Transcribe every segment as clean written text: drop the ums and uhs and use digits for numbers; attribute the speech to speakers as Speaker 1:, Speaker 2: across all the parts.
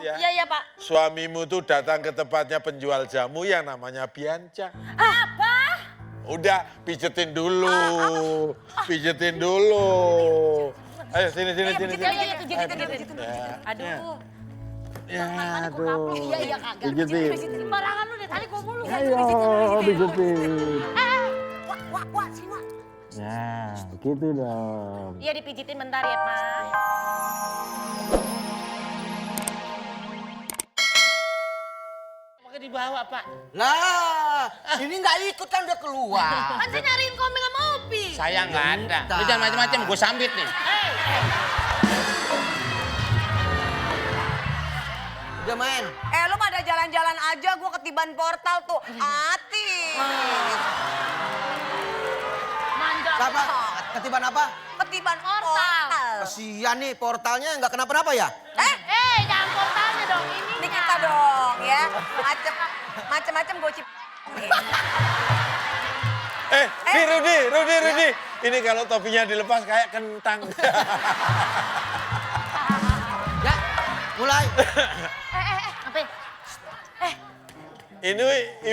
Speaker 1: ya.
Speaker 2: Iya, Pak.
Speaker 1: Suamimu tuh datang ke tempatnya penjual jamu yang namanya Bianca.
Speaker 2: Apa?
Speaker 1: Udah, pijetin dulu. Pijetin dulu. Ayo, sini.
Speaker 2: Iya,
Speaker 1: sini.
Speaker 2: pijetin.
Speaker 1: Ya.
Speaker 2: Aduh.
Speaker 1: Ya, aduh.
Speaker 2: Iya, kagak.
Speaker 1: Pijetin.
Speaker 2: Sembarangan lu deh, tadi gua mulu.
Speaker 1: Ayo, pijetin.
Speaker 2: Wah, sini, Wak.
Speaker 1: Ya, gitu dong.
Speaker 2: Iya, dipijitin bentar ya, Pak.
Speaker 3: Pakai dibawa, Pak.
Speaker 4: Lah, ini nggak ikut kan udah keluar.
Speaker 2: Kan saya nyariin komeng sama Opi.
Speaker 3: Saya nggak ada. Lu jangan macam-macam, gue sambit nih.
Speaker 4: Udah main.
Speaker 5: Lu pada jalan-jalan aja, gua ketiban portal tuh. Hati.
Speaker 2: Manja.
Speaker 4: Apa? Ketiban apa?
Speaker 5: Ketiban portal.
Speaker 4: Kasian nih portalnya nggak kenapa-napa ya?
Speaker 2: Jangan portalnya dong.
Speaker 5: Ini kita dong ya. Macem-macem gocip.
Speaker 1: Rudi. Ini kalau topinya dilepas kayak kentang.
Speaker 4: Ya, mulai.
Speaker 2: Apa?
Speaker 1: Ini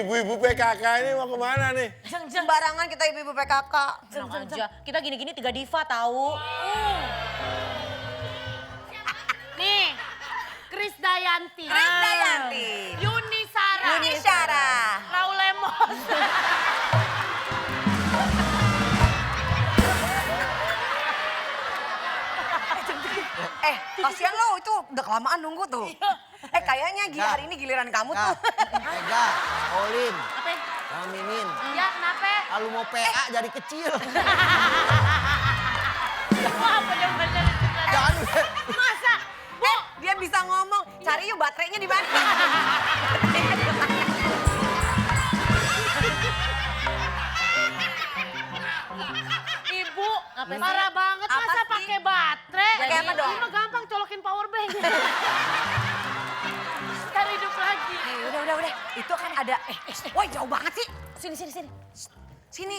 Speaker 1: ibu-ibu PKK ini mau kemana nih?
Speaker 5: Sembarangan kita ibu-ibu PKK.
Speaker 2: Tenang aja. Kita gini-gini 3 diva tahu. Nih, Krisdayanti. Yuni Sarah. Raul Lemos.
Speaker 5: Kasihan lo itu udah kelamaan nunggu tuh. Kayaknya hari ini giliran kamu tuh.
Speaker 4: Mega, Olim,
Speaker 2: Apa?
Speaker 4: Kaminin.
Speaker 2: Ya, kenapa?
Speaker 4: Kalau mau PA jadi kecil.
Speaker 2: Wah, bener-bener.
Speaker 4: Jangan.
Speaker 5: Masa? Dia bisa ngomong. Cari yuk baterainya di mana?
Speaker 2: Ibu, parah banget
Speaker 5: Apa
Speaker 2: masa
Speaker 5: sih?
Speaker 2: pakai baterai.
Speaker 5: Pakai apa dong?
Speaker 2: Ini mah gampang colokin power bank. Ntar hidup lagi.
Speaker 5: Udah. Itu kan ada. Woi jauh banget sih. Sini.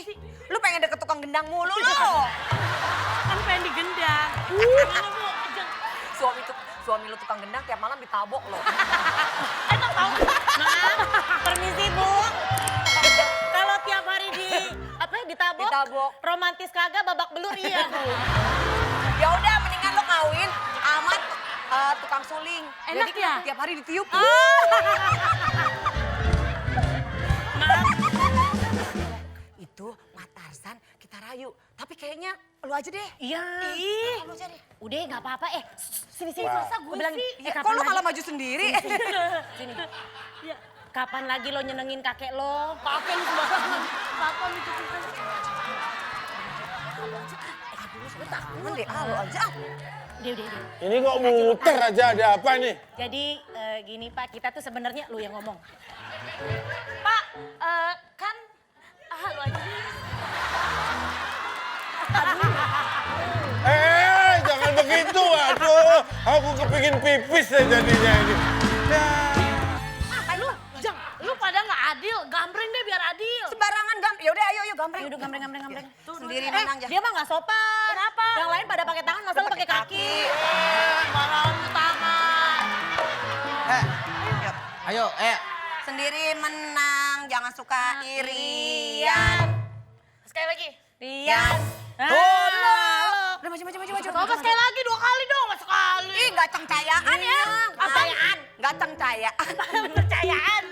Speaker 5: Lu pengen deket tukang gendang mulu lu.
Speaker 2: Kan pengen digendang. Mana Bu?
Speaker 5: Suami lu tukang gendang tiap malam ditabok lo.
Speaker 2: Enak tau. Maaf, permisi Bu. Kalau tiap hari ditabok, romantis kagak, babak belur iya Bu.
Speaker 5: Ya udah mendingan lo kawin sama tukang suling.
Speaker 2: Enak
Speaker 5: Jadi
Speaker 2: ya?
Speaker 5: tiap hari ditiup. Itu Mat Tarsan kita rayu. Tapi kayaknya lu aja deh.
Speaker 2: Iya.
Speaker 5: Lu aja deh.
Speaker 2: Udah nggak apa-apa. Sini
Speaker 1: Wah.
Speaker 2: masa gue bilang.
Speaker 5: Kok lu malah maju sendiri?
Speaker 2: Sini. Ya. Kapan lagi lo nyenengin kakek lo? Kakek lu sembarangan. Kapan itu kita?
Speaker 5: Jangan deh, lu aja.
Speaker 2: Udah.
Speaker 1: Ini kok muter aja, ada apa nih?
Speaker 2: Jadi gini Pak, kita tuh sebenarnya lu yang ngomong. Pak, kan lu aja deh.
Speaker 1: Jangan begitu, aduh. Aku kepingin pipis deh jadinya ini.
Speaker 2: Lu pada nggak adil, gambreng deh biar adil.
Speaker 5: Sembarangan Ya udah ayo gambreng.
Speaker 2: Ayo gambreng.
Speaker 5: Sendiri menang ya.
Speaker 2: Dia mah nggak sopan. Kenapa? Yang lain pada pakai tangan, masa lu pakai kaki? Marahon tangan.
Speaker 4: Ayo.
Speaker 5: Sendiri menang, jangan suka irian.
Speaker 2: Sekali lagi. Rian.
Speaker 5: Udah maju.
Speaker 2: Coba sekali lagi 2 kali dong, nggak sekali.
Speaker 5: Ih, gak cengcayaan ya.
Speaker 2: Apaan?
Speaker 5: Gak cengcayaan.
Speaker 2: Percayaan.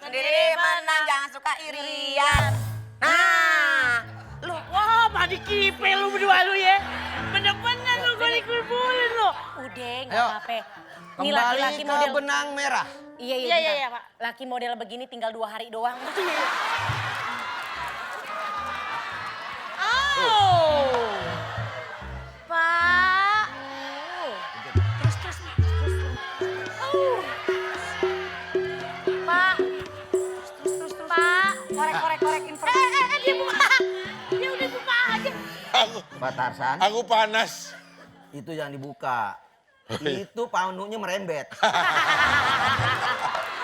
Speaker 5: Sendiri menang, jangan suka irian. Nah,
Speaker 2: Lu, wah, padi kipe lu berdua lu ya. Bener-bener lu gue dikumpulin lu. Udah, nggak
Speaker 4: Ayo.
Speaker 2: apa-apa. Ini
Speaker 4: Kembali
Speaker 2: laki-laki
Speaker 4: ke
Speaker 2: model.
Speaker 4: benang merah.
Speaker 2: Iya, Pak. Laki model begini tinggal 2 hari doang. Oh. Pak. Terus. Pak. Terus. Pak.
Speaker 5: korek informasi.
Speaker 2: Dia buka. Dia udah buka aja.
Speaker 4: Pak Tarsan,
Speaker 1: Aku panas.
Speaker 4: itu jangan dibuka. Itu panunya merembet.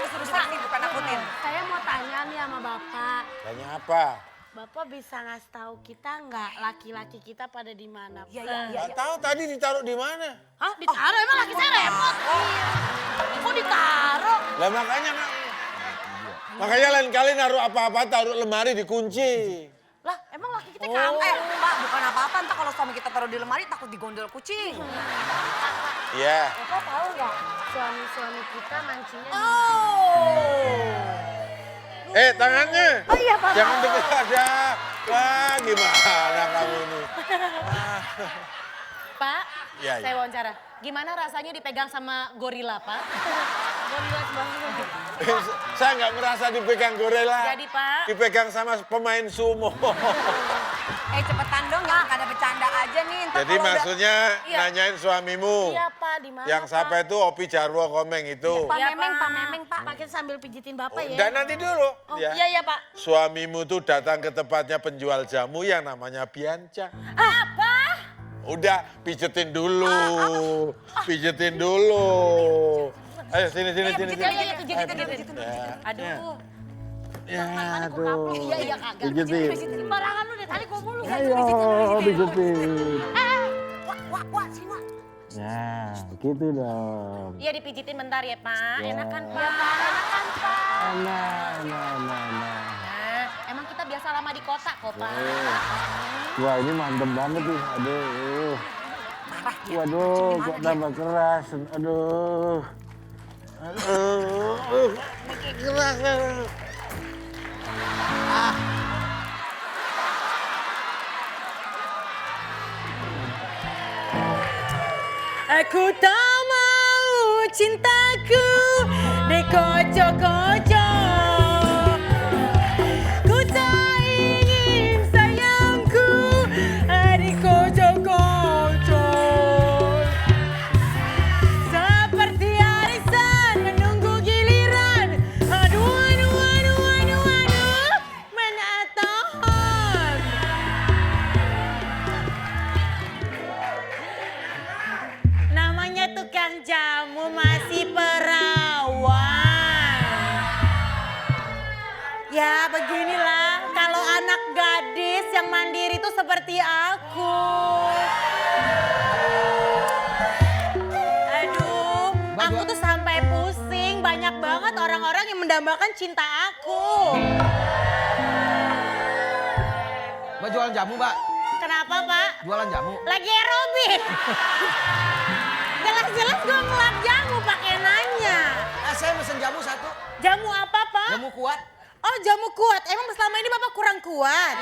Speaker 5: Suruh sini bukan nakutin.
Speaker 2: Saya mau tanya nih sama Bapak.
Speaker 1: Tanya apa?
Speaker 2: Bapak bisa ngasih tahu kita nggak laki-laki kita pada di mana?
Speaker 5: Iya.
Speaker 1: Nggak tahu tadi ditaruh di mana.
Speaker 2: Hah, ditaruh? Emang laki saya repot? Kok ditaruh?
Speaker 1: Lah makanya lain kali naruh apa-apa taruh lemari dikunci.
Speaker 2: Lah, emang laki kita
Speaker 5: Pak, bukan apa-apa. Entah kalau suami kita taruh di lemari takut digondol kucing.
Speaker 1: Iya.
Speaker 2: Bapak tahu nggak suami-suami kita mancingnya?
Speaker 1: Tangannya.
Speaker 2: Oh iya, Pak.
Speaker 1: Jangan deket ada. Wah, gimana kamu ini?
Speaker 2: Pak,
Speaker 1: Iya,
Speaker 2: saya
Speaker 1: iya.
Speaker 2: wawancara. Gimana rasanya dipegang sama gorila, Pak? Gorila sebangsa.
Speaker 1: Saya nggak merasa dipegang gorila.
Speaker 2: Jadi, Pak.
Speaker 1: Dipegang sama pemain sumo.
Speaker 5: Cepetan dong, jangan kada bercanda aja nih. Ntar
Speaker 1: Jadi
Speaker 5: kalau udah-
Speaker 1: maksudnya
Speaker 2: Iya.
Speaker 1: nanyain suamimu.
Speaker 2: Iya, Pak, di mana?
Speaker 1: Yang
Speaker 2: Pak?
Speaker 1: siapa itu Opi Jarwo Komeng itu.
Speaker 5: Pak
Speaker 2: Iya,
Speaker 5: Memeng, Pak Memeng, Pak.
Speaker 2: Pak, kita sambil pijitin Bapak ya.
Speaker 1: Dan nanti dulu.
Speaker 2: Oh,
Speaker 1: ya.
Speaker 2: iya, Pak.
Speaker 1: Suamimu tuh datang ke tempatnya penjual jamu yang namanya Bianca.
Speaker 2: Apa?
Speaker 1: Udah, pijetin dulu. Pijetin dulu. Ayo sini.
Speaker 2: Iya, pijitin.
Speaker 1: Ya.
Speaker 2: Aduh.
Speaker 1: Ya,
Speaker 2: Aduh. Iya, kagak.
Speaker 1: Pijitin.
Speaker 2: Barangan lu deh, tadi gua mulu.
Speaker 1: Pijetin.
Speaker 5: Wah, sini, Wak.
Speaker 1: Ya, gitu dong.
Speaker 2: Iya, dipijitin bentar ya, Pak. Enakan, Pak. Enakan, Pak.
Speaker 1: Nah.
Speaker 2: Nah, emang kita biasa lama di kota kok, Pak.
Speaker 1: Wah, ini mantep banget nih. Aduh. Waduh, kok tambah keras. Aduh. Makin keras.
Speaker 2: Aku tak mau cintaku dikocok-kocok. Ku tak ingin sayangku dikocok-kocok. Seperti arisan menunggu giliran. Aduh, mana tahan. Namanya tukang jamu masih perawan. Ya beginilah kalau anak gadis yang mandiri itu seperti aku. Aduh, aku tuh sampai pusing. Banyak banget orang-orang yang mendambakan cinta aku.
Speaker 4: Mbak jualan jamu, Mbak.
Speaker 2: Kenapa, Pak?
Speaker 4: Jualan jamu.
Speaker 2: Lagi aerobik. Jelas-jelas gue ngelap jamu pakai nanya.
Speaker 4: Saya mesen jamu satu.
Speaker 2: Jamu apa, Pak?
Speaker 4: Jamu kuat.
Speaker 2: Oh, jamu kuat. Emang selama ini Bapak kurang kuat?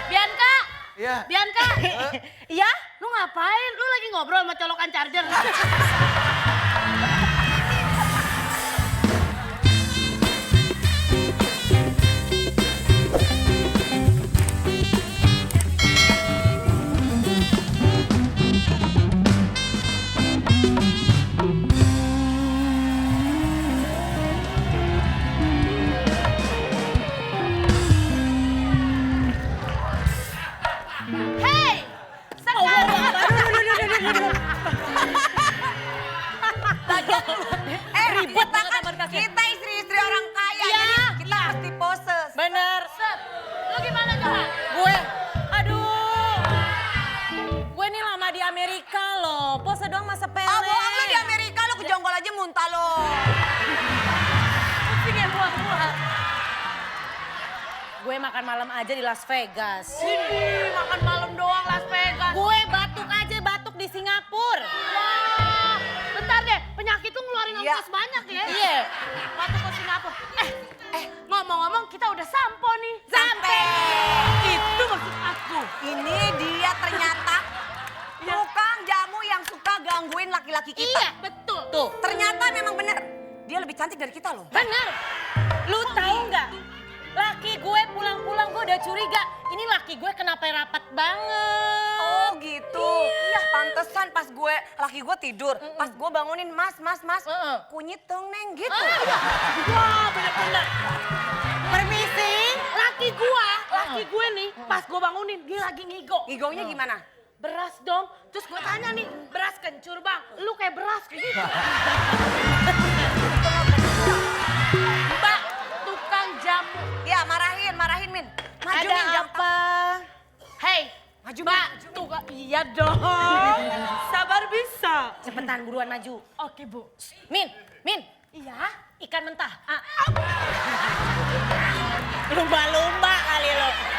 Speaker 2: Bianca!
Speaker 4: Iya.
Speaker 2: Bianca! Iya? Lu ngapain? Lu lagi ngobrol sama colokan charger? Hei! Sekarang!
Speaker 5: Ribet banget. Kita istri-istri orang kaya,
Speaker 2: Iya.
Speaker 5: jadi kita mesti poses.
Speaker 2: Bener. Lu gimana, Johan? Gue nih lama di Amerika loh. Pose doang masa sepele.
Speaker 5: Ah, bohong lu di Amerika, lu kejonggol aja muntah lo.
Speaker 2: Pusing ya buah-buah. Gue makan malam aja di Las Vegas.
Speaker 5: Ini makan malam doang Las Vegas.
Speaker 2: Gue batuk di Singapura.
Speaker 6: Wah, bentar deh, penyakit tuh ngeluarin
Speaker 5: Iya.
Speaker 6: ongkos banyak ya.
Speaker 2: Iya.
Speaker 6: Batuk ke Singapura. Ngomong-ngomong kita udah sampo nih.
Speaker 5: Sampai.
Speaker 6: Itu maksud aku.
Speaker 5: Ini dia ternyata tukang jamu yang suka gangguin laki-laki kita.
Speaker 6: Iya, betul.
Speaker 2: Tuh,
Speaker 5: Ternyata memang bener. Dia lebih cantik dari kita loh.
Speaker 2: bener. Lu tahu nggak? Laki gue pulang-pulang gue udah curiga. Ini laki gue kenapa rapat banget.
Speaker 5: Oh gitu. Iya, pantesan pas laki gue tidur. Pas gue bangunin, mas. Kunyit dong, Neng, gitu.
Speaker 6: Wah, bener-bener.
Speaker 2: Permisi.
Speaker 6: Laki gue nih, pas gue bangunin dia lagi ngigo.
Speaker 5: Ngigonya gimana?
Speaker 6: Beras dong. Terus gue tanya nih, beras kencur bang. Lu kayak beras kayak gitu.
Speaker 5: Mbak,
Speaker 6: Tukang jamu.
Speaker 5: ya Maju,
Speaker 2: Ada
Speaker 5: Min,
Speaker 2: apa? Hei,
Speaker 5: Maju,
Speaker 2: Mbak.
Speaker 5: Min, maju.
Speaker 6: Tuh, iya dong. Sabar bisa.
Speaker 2: Cepetan buruan maju.
Speaker 6: Oke, Bu.
Speaker 2: Min, Min.
Speaker 6: Iya?
Speaker 2: Ikan mentah. Lumba-lumba kali lo.